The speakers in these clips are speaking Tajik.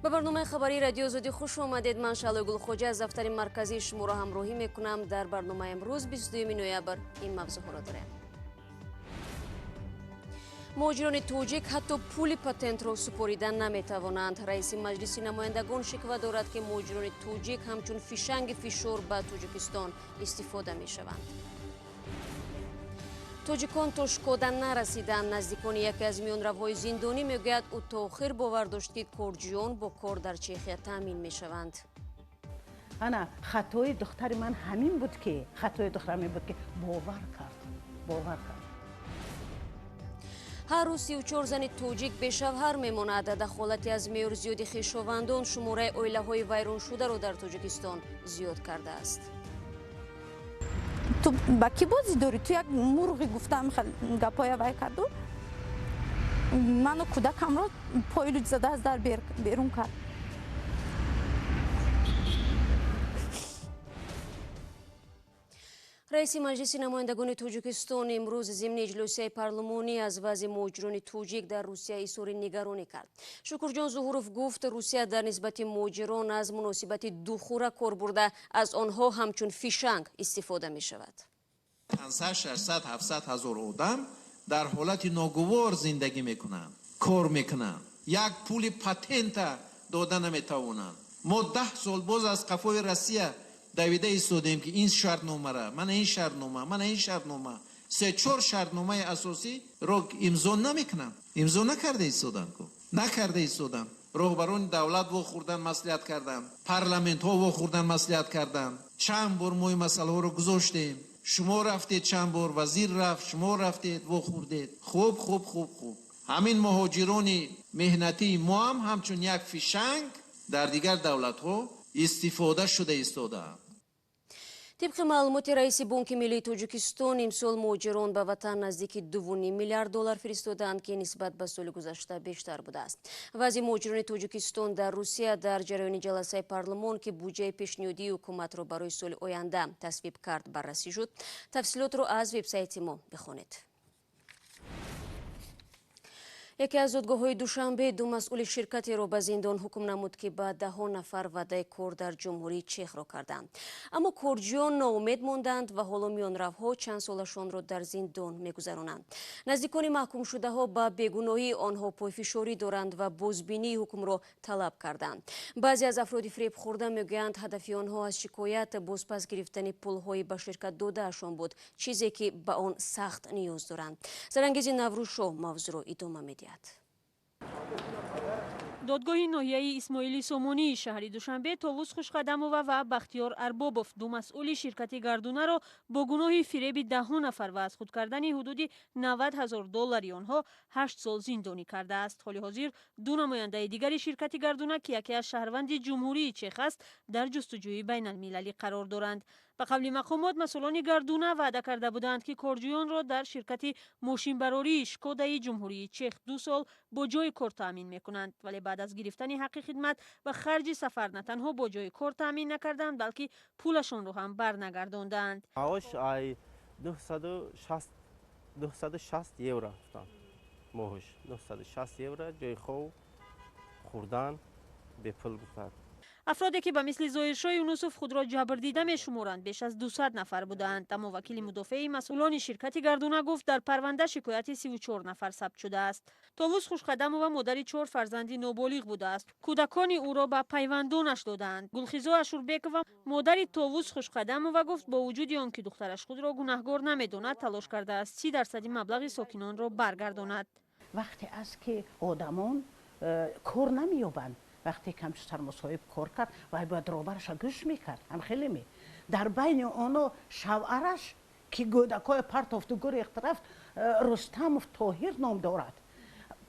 Ба барномаи хабарии Радиои Озодӣ хуш омадед. Ман Шаҳлои Гулхоҷа аз дафтари марказии шуморо ҳамроҳӣ мекунам. Дар барномаи имрӯз 22 ноябр ин мавзӯъҳоро дорем. Муҳоҷирони тоҷик ҳатто пули патентро супорида наметавонанд. Раиси Маҷлиси намояндагон шиква дорад, ки муҳоҷирони тоҷик ҳамчун фишанги фишор ба Тоҷикистон истифода мешаванд. Тоҷикон то Шкода нарасиданд. Наздикони яке аз миёнравҳои зиндонӣ мегӯяд, ӯ то охир бовар дошт, ки корҷӯён бо кор дар Чехия таъмин мешаванд. Ана хатои духтари ман ҳамин буд, ки хатои духтарам ин буд, ки бовар кард, бовар кард. Ҳар рӯз 34 зани тоҷик бешавҳар мемонад. Дахолати аз меъёр зиёди хешовандон шумораи оилаҳои вайроншударо дар Тоҷикистон зиёд кардааст. Ту ба кӣ бозӣ дорӣ? Ту як мурғӣ, гуфтам, гапоя вай карду ману кӯдакамро пойлуҷ зада аз дар берун кард. Раиси Маҷлиси намояндагони Тоҷикистон имрӯз зимни иҷлосияи парлумонӣ аз вазъи муҳоҷирони тоҷик дар Русия изҳори нигаронӣ кард. Шукурҷон Зуҳуров гуфт, Русия дар нисбати муҳоҷирон аз муносибати духура кор бурда, аз онҳо ҳамчун фишанг истифода мешавад. 500, 600, 700 ҳазор одам дар ҳолати ногувор зиндагӣ мекунанд, кор мекунанд, як пули патента дода наметавонанд. Мо 10 сол боз аз қафои Россия давида истодем, ки ин шартномара, мана ин шартнома, мана ин шартнома, се чор шартномаи асосиро имзо намекунанд. Имзо накарда истоданд ку, накарда истоданд. Роҳбарони давлат вохӯрдан, маслиҳат карданд, парламентҳо вохӯрдан, маслиҳат карданд. Чанд бор мо ин масъалаҳоро гузоштем. Шумо рафтед, чанд бор вазир рафт, шумо рафтед, вохӯрдед. Хуб, хуб, хуб, хуб. Ҳамин муҳоҷирони меҳнатии мо ҳам ҳамчун як фишанг дар дигар давлатҳо истифода шуда истодаанд. Тибқи маълумоти раиси Бонки миллии Тоҷикистон, имсол муҳоҷирон ба ватан наздики 2,5 миллиард доллар фиристодаанд, ки нисбат ба соли гузашта бештар будааст. Вазъи муҳоҷирони Тоҷикистон дар Русия дар ҷараёни ҷаласаи парлумон, ки буҷаи пешниҳодии ҳукуматро барои соли оянда тасвиб кард, баррасӣ шуд. Тафсилотро аз вебсайти мо бихонед. Яке аз додгоҳҳои Душанбе ду масъули ширкатеро ба зиндон ҳукм намуд, ки ба даҳҳо нафар ваъдаи кор дар Ҷумҳурии Чехро карданд. Аммо корҷӯён ноумед монданд ва ҳоло миёнравҳо чанд солашонро дар зиндон мегузаронанд. Наздикони маҳкумшудаҳо ба бегуноҳии онҳо пойфишорӣ доранд ва бозбинии ҳукмро талаб карданд. Баъзе аз афроди фиребхӯрда мегӯянд, ҳадафи онҳо аз шикоят бозпас гирифтани пулҳои ба ширкат додаашон буд, чизе ки ба он сахт ниёз доранд. Сарангези Наврӯзшоҳ мавзӯъро идома медиҳад. Додгоҳи ноҳияи Исмоили Сомонии шаҳри Душанбе Товус Хушқадамова ва Бахтиёр Арбобов, ду масъули ширкати Гардунаро бо гуноҳи фиреби даҳҳо нафар ва аз худ кардани ҳудуди 90 ҳазор доллари онҳо 8 сол зиндонӣ кардааст. Ҳоли ҳозир ду намояндаи дигари ширкати Гардуна, ки яке аз шаҳрванди Ҷумҳурии Чех аст, дар ҷустуҷӯи байналмилалӣ қарор доранд. Ба қавли мақомот, масъулони Гардуна ваъда карда буданд, ки корҷӯёнро дар ширкати мошинбарории Шкодаи Ҷумҳурии Чех 2 сол бо ҷои кор таъмин мекунанд, вале баъд аз гирифтани ҳаққи хидмат ва харҷи сафар на танҳо бо ҷои кор таъмин накарданд, балки пулашонро ҳам барнагардонданд. Маош ай 960 евро гуфтам, моҳш 960 евро, ҷои хоб, хӯрдан бепул гуфтанд. Афроде ки ба мисли Зоҳиршоҳ Юнусов худро ҷабрдида мешуморанд, беш аз 200 нафар будаанд. Аммо вакили мудофеи масъулони ширкати Гардуна гуфт, дар парванда шикояти 34 нафар сабт шудааст. Товус Хушқадамова модари чор фарзанди ноболиғ будааст. Кӯдакони ӯро ба пайвандонаш додаанд. Гулхизо Ашурбекова, модари Товус Хушқадамова, гуфт, бо вуҷуди он ки духтараш худро гунаҳгор намедонад, талош кардааст 30% маблағи сокинонро баргардонад. Вақте аст, ки одамон кор намеёбанд, вақте камчу сармусоҳиб кор кард, вай бояд роҳбараша гӯш мекард. Ҳам хеле ме дар байни оно шавъараш, ки гӯдакҳои партофту гурехт рафт, Рустамов Тоҳир ном дорад,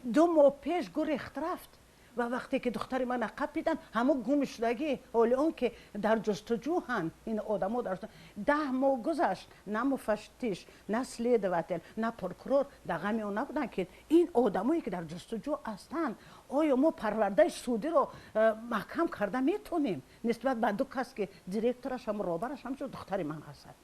2 моҳ пеш гурехт рафт. Ва вақте ки духтари мана қапиданд, ҳамо гумшудагӣ, ҳоли он ки дар ҷустуҷӯҳанд ин одамо, дар 10 моҳ гузашт, на муфаттиш, на следователь, на прокурор дар ғами он набуданд, ки ин одамое ки дар ҷустуҷӯ ҳастанд, оё мо парвардаи судиро маҳкам карда метонем нисбат ба ду кас, ки директораш ҳам, роҳбараш ҳам духтари ман ҳастад.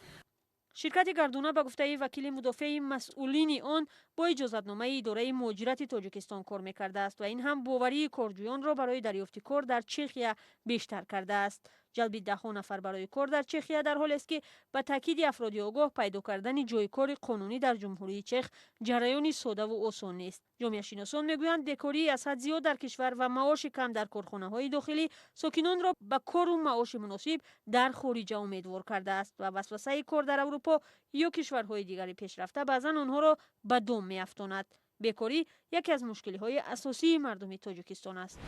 Ширкати Гардуна, ба гуфтаи вакили мудофеи масъулини он, бо иҷозатномаи идораи муҳоҷирати Тоҷикистон кор мекардааст ва ин ҳам боварии корҷӯёнро барои дарёфти кор дар Чехия бештар кардааст. Ҷалби даҳҳо нафар барои кор дар Чехия дар ҳолест, ки ба таъкиди афроди огоҳ, пайдо кардани ҷои кори қонунӣ дар Ҷумҳурии Чех ҷараёни содаву осон нест. Ҷомеашиносон мегӯянд, бекории аз ҳад зиёд дар кишвар ва маоши кам дар корхонаҳои дохилӣ сокинонро ба кору маоши муносиб дар хориҷа умедвор кардааст ва васвасаи кор дар Аврупо ё кишварҳои дигари пешрафта баъзан онҳоро ба дом меафтонад. Бекорӣ яке аз мушкилиҳои асосии мардуми Тоҷикистон аст.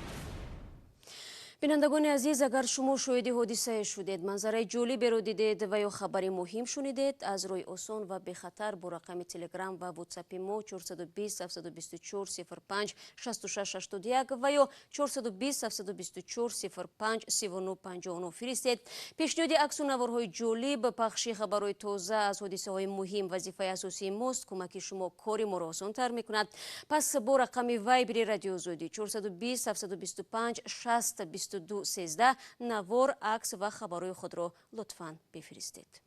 Бинандагони азиз, агар шумо шоҳиди ҳодисае шудед, манзараи ҷолиберо дидед ва ё хабари муҳим шунидед, аз рӯи осон ва бехатар бо рақами Телеграм ва Ватсапи мо 420 724 05 66 81 ва ё 420 724 05 39 59 фиристед. Пешниҳоди аксу наворҳои ҷолиб, пахши хабарҳои тоза аз ҳодисаҳои муҳим вазифаи асосии мост. Кӯмаки шумо кори моро осонтар мекунад. Пас бо рақами Вайбери Радиои Озодӣ 420 725 60 22 13 навор, акс ва хабарҳои худро лутфан бифиристед.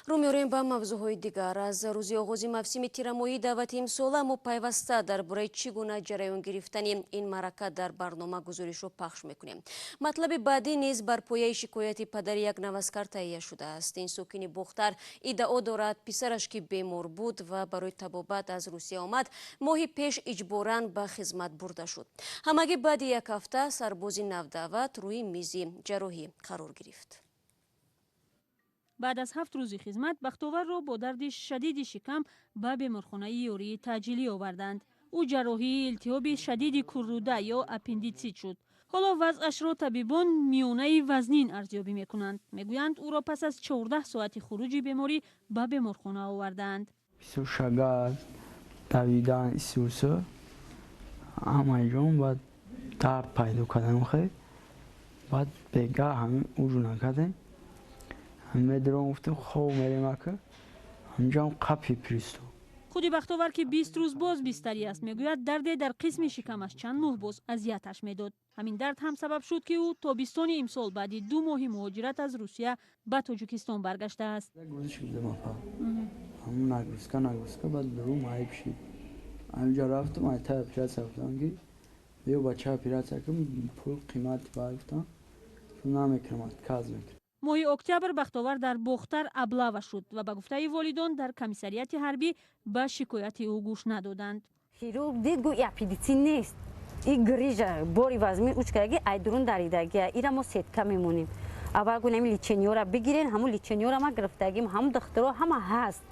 Рӯ меорем ба мавзӯъҳои дигар. Аз рӯзи оғози мавсими тирамоҳии даъвати имсола мо пайваста дар бораи чӣ гуна ҷараён гирифтани ин маърака дар барнома гузоришро пахш мекунем. Матлаби баъдӣ низ бар пояи шикояти падари як наваскар таҳия шудааст. Ин сокини Бохтар иддао дорад, писараш, ки бемор буд ва барои табобат аз Русия омад, моҳи пеш иҷборан ба хизмат бурда шуд. Ҳамагӣ баъди як ҳафта сарбози навдаъват рӯи мизи ҷарроҳӣ қарор гирифт. Баъд аз 7 рӯзи хизмат Бахтоварро бо дарди шадиди шикам ба беморхонаи ёрии таъҷилӣ оварданд. Ӯ ҷарроҳии илтиҳоби шадиди курруда ё аппендитсит шуд. Ҳоло вазъашро табибон миёнаи вазнин арзёбӣ мекунанд. Мегӯянд, ӯро пас аз 14 соати хуруҷи беморӣ ба беморхона овардаанд. Бисёр шагар давидан исусу ҳамаҷон, баъд дард пайдо кардам хел, баъд бега ҳамин ужу накардем, медром, гуфтем, хоб мерем, ака ҳамҷоам қапи приступ. Худи Бахтовар, ки 20 рӯз боз бистарӣ аст, мегӯяд, дарде дар қисми шикамаш чанд моҳ боз азияташ медод. Ҳамин дард ҳам сабаб шуд, ки ӯ тобистони имсол баъди 2 моҳи муҳоҷират аз Русия ба Тоҷикистон баргаштааст. Ҳамун нагрузка, нагрузка, баъд дурум айб шид. Ҳаминҷо рафтам, айтай оператсия, гуфтам, ки биё, бача, оператсия кун, пул қимати ба, гуфтам, намекунам, отказ мекунам. Моҳи октябр Бахтовар дар Бохтар облава шуд ва ба гуфтаи волидон, дар комиссарияти ҳарбӣ ба шикояти ӯ гӯш надоданд. Хирург дид, гӯ, аппендитсит нест, и грижа бори вазми учкаги айдурун даридагия, ира мо сетка мемонем. Аввал гӯ, лечение ра бигирен. Ҳамун лечение ра ма гирифтагим, ҳамун духтуро ҳама ҳаст,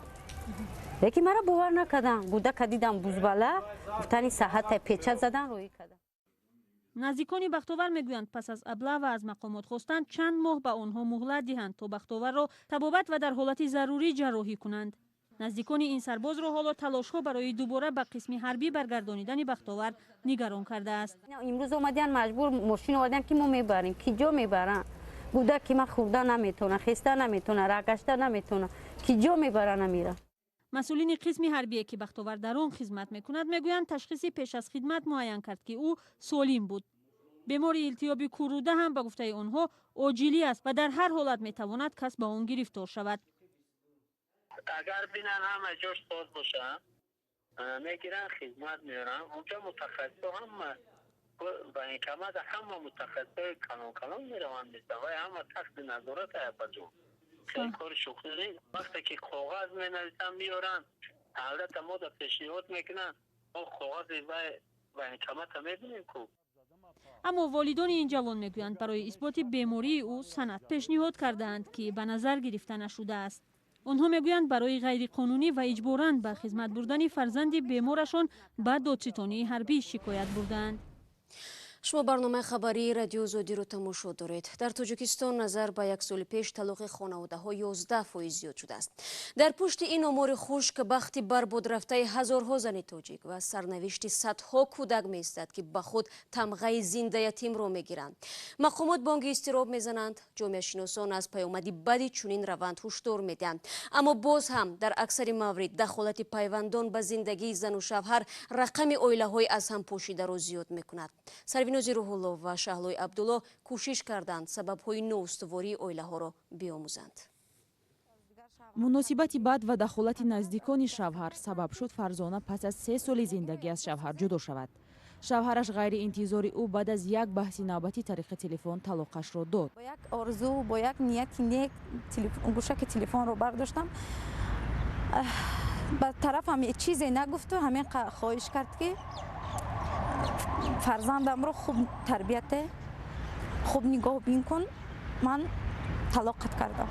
лекин мара бовар накардам. Гудака дидам, бузбала, гуфтани саҳата печат задан, роӣ кардам. Наздикони Бахтовар мегӯянд, пас аз облава аз мақомот хостанд, чанд моҳ ба онҳо муҳлат диҳанд, то Бахтоварро табобат ва дар ҳолати зарурӣ ҷарроҳӣ кунанд. Наздикони ин сарбозро ҳоло талошҳо барои дубора ба қисми ҳарбӣ баргардонидани Бахтовар нигарон кардааст. Имрӯз омадиян, маҷбур мошин овардиян, ки мо мебарем. Ки ҷо мебаранд? Гудаки ман хӯрда наметавона, хеста наметавона, раҳ гашта наметавона. Ки ҷо мебаранд амира? Масъулини қисми ҳарбие, ки Бахтовар дар он хизмат мекунад, мегӯянд, ташхиси пеш аз хидмат муайян кард, ки ӯ солим буд. Бемори илтиҳоби курруда ҳам, ба гуфтаи онҳо, оҷилӣ аст ва дар ҳар ҳолат метавонад кас ба он гирифтор шавад. Агар бинан, ҳама ҷош соз боша, мегиранд, хизмат меоранд. Онҷо мутахассисо ҳама военкомат, ҳама мутахассисои калон калон мераванд, вай ҳама таҳти назорат аяпаҷон. Хеле кори шӯхӣ нест. Вақте ки коғаз менависанд, меоранд, албатта мо да пешниҳод мекунанд, мо коғази вай военкомат а мебинем ку. Аммо волидони ин ҷавон мегӯянд, барои исботи бемории ӯ санад пешниҳод кардаанд, ки ба назар гирифта нашудааст. Онҳо мегӯянд, барои ғайриқонунӣ ва иҷборан ба хизмат бурдани фарзанди беморашон ба додситонии ҳарбӣ шикоят бурдаанд. Шумо барномаи хабарии Радиои Озодиро тамошо доред. Дар Тоҷикистон назар ба як соли пеш талоқи хонаводаҳо 11% зиёд шудааст. Дар пушти ин омори хушк бахти барбодрафтаи ҳазорҳо зани тоҷик ва сарнавишти садҳо кӯдак меистад, ки ба худ тамғаи зиндаятимро мегиранд. Мақомот бонги изтироб мезананд, ҷомеашиносон аз паёмади бади чунин раванд ҳушдор медиҳанд, аммо боз ҳам дар аксари маврид дахолати пайвандон ба зиндагии зану шавҳар рақами оилаҳои аз ҳам пошидаро зиёд мекунад. Сарвинози Рӯҳулло ва Шаҳлои Абдулло кӯшиш карданд, сабабҳои ноустувории оилаҳоро биомӯзанд. Муносибати бад ва дахолати наздикони шавҳар сабаб шуд Фарзона пас аз 3 соли зиндагӣ аз шавҳар ҷудо шавад. Шавҳараш ғайриинтизори ӯ баъд аз як баҳси навбатӣ тариқи телефон талоқашро дод. Бо як орзу, бо як нияти нек гӯшаки телефонро бардоштам. Ба тарафам чизе нагуфту, ҳамин хоҳиш кард, ки фарзандамро хуб тарбияте, хуб нигоҳбин кун, ман талоқат кардам.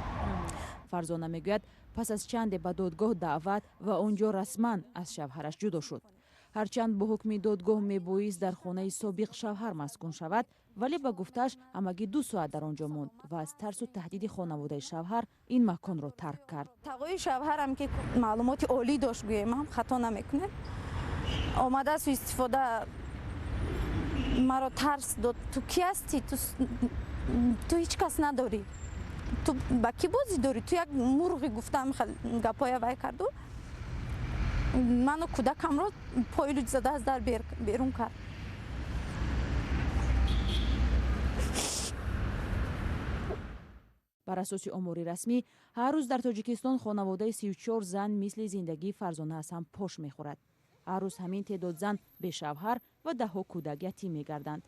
Фарзона мегӯяд, пас аз чанде ба додгоҳ даъват ва он ҷо расман аз шавҳараш ҷудо шуд. Ҳарчанд бо ҳукми додгоҳ мебоист дар хонаи собиқ шавҳар маскун шавад, вале ба гуфтааш ҳамагӣ 2 соат дар он ҷо монд ва аз тарсу таҳдиди хонаводаи шавҳар ин маконро тарк кард. Тағои шавҳарам, ки маълумоти олӣ дошт, гӯем ҳам хато намекунем, омада суистифода маро тарс дод. Ту кӣ ҳастӣ? Ту ҳеҷ кас надорӣ, ту ба кӣ бозӣ дорӣ? Ту як мурғи, гуфтам гапҳоя вай карду ману кӯдакамро пойлуҷ зада аз дар берун кард. Бар асоси омори расмӣ, ҳар рӯз дар Тоҷикистон хонаводаи 34 зан мисли зиндагии Фарзона аз ҳам пош мехӯрад. Ҳар рӯз ҳамин теъдод зан бешавҳар ва даҳҳо кӯдак ятим мегарданд.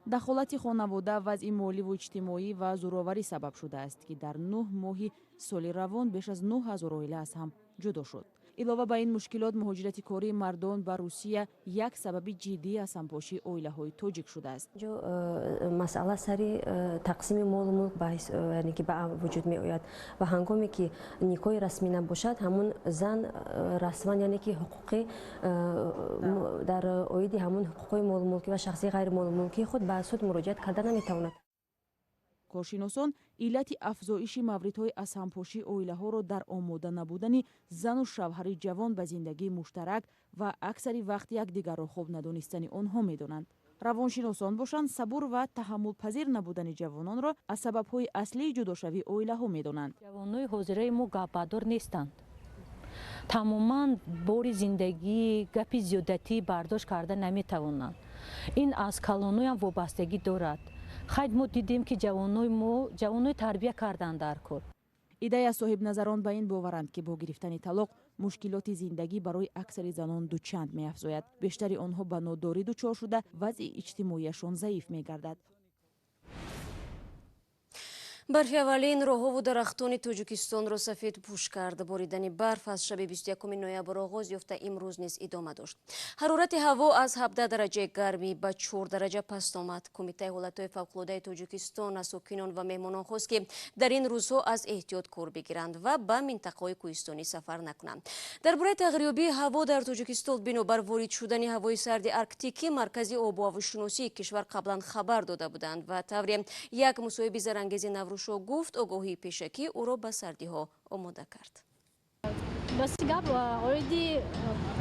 Дахолати хонавода, вазъи моливу иҷтимоӣ ва зӯроварӣ сабаб шудааст, ки дар 9 моҳи соли равон беш аз 9000 оила аз ҳам ҷудо шуд. Илова ба ин мушкилот, муҳоҷирати кории мардон ба Русия як сабаби ҷиддии аз ҳампошии оилаҳои тоҷик шудааст. Масъала сари тақсими молу мулк яъне ки ба вуҷуд меояд ва ҳангоме ки никоҳи расмӣ набошад, ҳамун зан расман, яъне ки ҳуқуқи дар оиди ҳамун ҳуқуқҳои молумулкӣ ва шахсии ғайримолумулкии худ ба суд муроҷиат карда наметавонад. Коршиносон иллати афзоиши мавридҳои аз ҳампошии оилаҳоро дар омода набудани зану шавҳари ҷавон ба зиндагии муштарак ва аксари вақт якдигарро хуб надонистани онҳо медонанд. Равоншиносон бошанд, сабур ва таҳаммулпазир набудани ҷавононро аз сабабҳои аслии ҷудошавии оилаҳо медонанд. Ҷавонои ҳозираи мо гапбадор нестанд. Тамоман бори зиндагӣ, гапи зиёдатӣ бардошт карда наметавонанд. Ин аз калоноям вобастагӣ дорад. Хайд, мо дидем, ки ҷавонои мо ҷавонои тарбия карданд дар кор. Идея соҳибназарон ба ин боваранд, ки бо гирифтани талоқ мушкилоти зиндагӣ барои аксари занон дучанд меафзояд. Бештари онҳо ба нодорӣ дучор шуда, вазъи иҷтимоияшон заиф мегардад. Барфи аввалин роҳову дарахтони Тоҷикистонро сафедпӯш кард. Боридани барф аз шаби 21 ноябр оғоз ёфта, имрӯз низ идома дошт. Ҳарорати ҳаво аз 17 дараҷаи гармӣ ба 4 дараҷа паст омад. Кумитаи ҳолатҳои фавқулодаи Тоҷикистон аз сокинон ва меҳмонон хост, ки дар ин рӯзҳо аз эҳтиёт кор бигиранд ва ба минтақаҳои кӯҳистонӣ сафар накунанд. Дар бораи тағйирёбии ҳаво дар Тоҷикистон бинобар ворид шудани ҳавои сарди арктикӣ Маркази обу ҳавошиносии кишвар қаблан хабар дода буданд ва тавре як мусоҳиби зарангези Наврӯз гуфт, огоҳии пешакӣ ӯро ба сардиҳо омода кард. Рости гап, оиди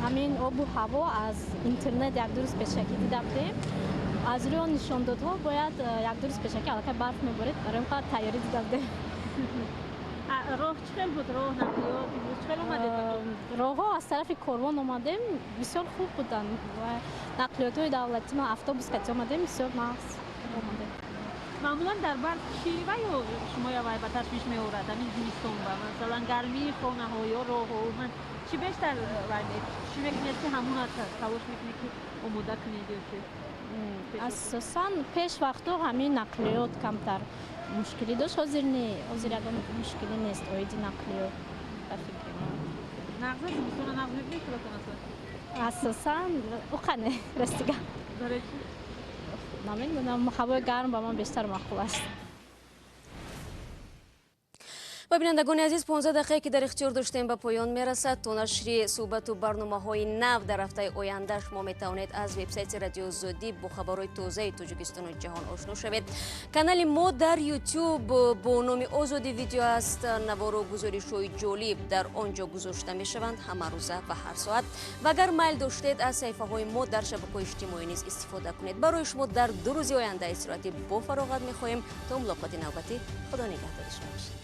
ҳамин обу ҳаво аз интернет як ду рӯз пешакӣ дида будем. Аз рӯи он нишондодҳо бояд як ду рӯз пешакӣ аллакай барф меборид, барои ин қадр тайёрӣ дида будем. Роҳ чӣ хел буд? Роҳ, нақлиёт имрӯз чӣ хел омадед? Роҳҳо аз тарафи Корвон омадем, бисёр хуб буданд. Нақлиётҳои давлатӣ, ма автобус кати омадем, бисёр нағз омадем. Маъмулан дар барф чӣ ва ё шумо я вай ба ташвиш меорад ҳамин зимистон ба масалан гармии хонаҳо ё роҳҳо, ман чӣ бештар вай чӣ мекунед, ки ҳамона талош мекунед, ки омода кунед ё чи? Асосан пеш вақтҳо ҳамин нақлиёт камтар мушкилӣ дошт, ҳозир не, ҳозир ягон мушкилӣ нест оиди нақлиёт ба фикри ман. Нағза зимистона нағз мебинед худатон аслан? Асосан уқа не, рости гап. Барои чӣ? Намедонам, ҳавои гарм ба ман бештар маъқул аст. Ва бинандагони азиз, 15 дақиқае ки дар ихтиёр доштем ба поён мерасад. То нашри суҳбату барномаҳои нав дар ҳафтаи оянда шумо метавонед аз вебсайти Радио Озодӣ бо хабарҳои тозаи Тоҷикистону ҷаҳон ошно шавед. Канали мо дар YouTube бо номи Озодӣ видео аст. Навору гузоришҳои ҷолиб дар он ҷо гузошта мешаванд ҳамарӯза ва ҳар соат. Ва агар майл доштед, аз саҳифаҳои мо дар шабакаҳои иҷтимоӣ низ истифода кунед. Барои шумо дар 2 рӯзи оянда истироҳати бофароғат мехоҳем. То мулоқоти навбатӣ, Худо нигаҳдори шумо бошад.